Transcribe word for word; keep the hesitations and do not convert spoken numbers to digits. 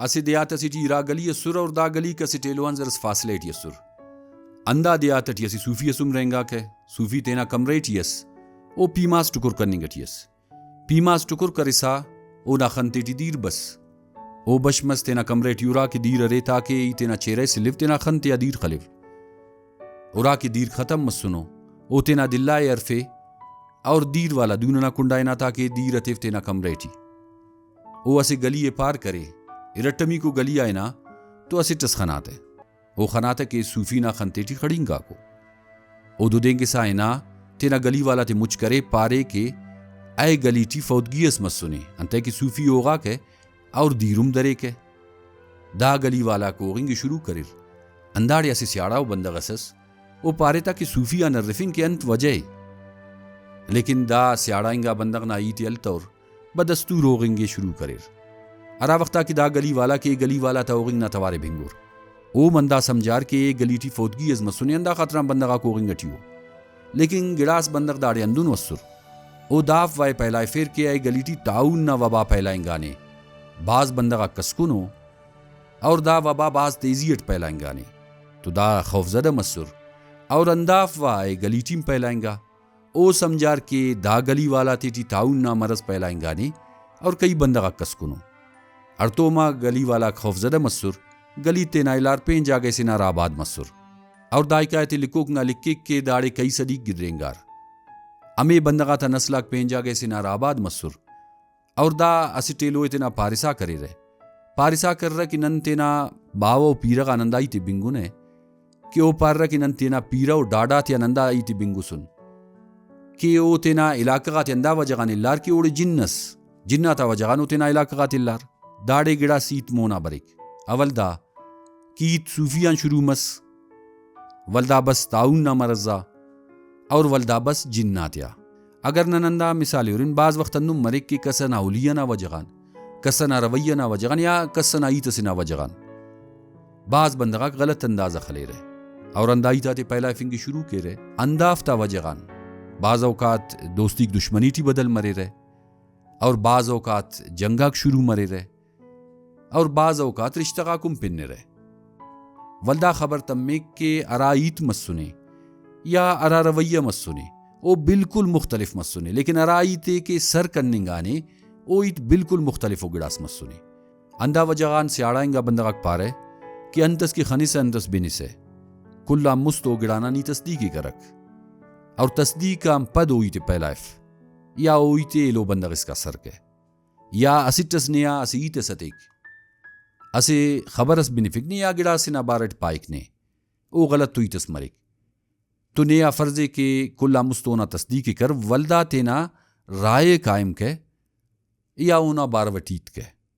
اسہ دیہات اسے ٹی ارا گلی ئسر اور دا گلیک اسٹ ایلو آن زرس فاصلہ ٹی ئسر۔ ہندا دیہات ٹی اسہ صوفی ئس ہم رہینگاکہ۔ صوفی تینا کمرہ ٹی ئس، او پیماز ٹکر کننگ ٹی ئس۔ پیماز ٹکر کرسا اونا خن تیٹی دیر بس۔ او بش مس تینا کمرہ ٹی ارا کہ دیر ارے تاکہ ای تینا چہرہ ئے سلو، تینا خن تیا دیر خلو۔ ارا کہ دیر ختم مسنو، او تینا دلائے ہرفے اور دیر والا دون ئنا کنڈا ہنا تاکہ دیر ہتیو تینا کمرہ ٹی۔ او اسہ گلی ئے پار کرے، ارٹمیکو گلی آ ہنا تو اسٹ ئس خناتہ۔ او خناتہ کہ صوفی نا خن تیٹی خڑینکاکو۔ او دودینگسا ہنا تینا گلی والا تے مچ کرے، پارے کہ اے گلی ٹی فوتگی ئس مسنے، انتئے کہ صوفی اوغاکہ اور دیر ہم دریکہ۔ دا گلی والاک اوغنگ ئے شروع کریر۔ ہنداڑے اسہ سیاڑاؤ بندغ ئس ئس۔ او پارے تا کہ صوفی آن ہرفنگ کہ انت وجہ ءِ۔ لیکن دا سیاڑا انگا بندغ نا ہیت ءِ ہلتور، بدستور اوغنگ ءِ شروع کریر۔ ہرا وخت آ کہ دا گلی والا کہ اے گلی والا تا اوغنگ نا توار ءِ بنگور، او ہم ہندا سمجھار کہ اے گلی ٹی فوتگی ئس مسنے، ہندا خاطران بندغ آک اوغنگ ٹی ءُ۔ لیکن گڑاس بندغ داڑے ہندنو ئسر۔ او دا افواہ ءِ پھیلائفیر کہ اے گلی ٹی طاعون نا وبا پھیلائنگانے، بھاز بندغ آک کسکنو۔ اور دا وبا بھاز تیزی اٹ پھیلائنگانے، تو دا خوفزدہ مسر۔ اور ہندا افواہ ءِ گلی ٹی ہم پھیلائنگا۔ او سمجھار کہ دا گلی والا تیٹی طاعون نا مرض پھیلائنگانے اور کئی بندغ آک کسکنو۔ ہڑتوم آ گلی والاک خوفزدہ مسر، گلی تینا الار پین جاگہ سے نا راہ باد مسر۔ اور دا حکایت ءِ لکھوک نا لکھک کہ داڑے کئی صدیق گدرینگار۔ ہمے بندغ آتا نسل آک پین جاگہ سے نا راہ باد مسر۔ اور دا اسٹ ایلو ءِ تینا پارسا کریرہ۔ پارسا کریرہ کہ نن تینا باوہ و پیرہ غان ہندا ہیت ءِ بنگنہ کہ او پارہ کہ نن تینا پیرہ و ڈاڈا تیان ہندا ہیت ءِ بنگسن کہ او تینا علاقہ غاتے ہندا وجہ غان الار کہ اوڑے جن ئس، جن آتا وجہ غان او تینا علاقہ غاتے الار۔ داڑے گڑاس ہیت مونا بریک۔ اول دا کہ ہیت صوفی آن شروع مس، ولدا بس طاعون نا مرض آ، اور ولدا بس جن آتیا۔ اگر نن ہندا مثال ءِ ہرن، بھاز وخت ہندن مریک کہ کس ئنا حلیہ نا وجہ غان، کس ئنا رویہ نا وجہ غان یا کس ئنا ہیت ئسے نا وجہ غان بھاز بندغ آک غلط اندازہ خلیرہ اور ہندا ہیت آتے پھیلائفنگ ءِ شروع کیرہ۔ ہندافتا وجہ غان بعض اوقات دوستیک دشمنی ٹی بدل مریرہ اور بعض اوقات جنگ آک شروع مریرہ۔ اور بعض اوقات رشتہ غاک ہم پنرہ۔ ولدا خبر تمک کہ ہرا ہیت مسنے یا ہرا رویہ مسنے، او بالکل مختلف مسنے، لیکن ہرا ہیت ءِ کہ سر کننگانے، او ہیت بالکل مختلف و گڑاس مسنے۔ ہندا وجہ غان سیاڑا انگا بندغ آک پارہ کہ انت اس کہ خنسہ، انت اس بنسہ، کل آن مست او گڑانا نی تصدیق ءِ کرک، اور تصدیق آن پد او ہیت ءِ پھیلائف، یا او ہیت ءِ ایلو بندغ اسکا سر کہ۔ یا اسٹ ئس نے آ اسہ ہیت ئس ہتیک، اسہ خبر ئس بنفک نے یا گڑاسے نا بارٹ پائک نے، او غلط تو ہیت ئس مریک۔ تو نے آ فرض ءِ کہ کل آن مست اونا تصدیق ءِ کر، ولدا تینا رائے ءِ قائم کہ یا اونا بارو ئٹ ہیت کہ۔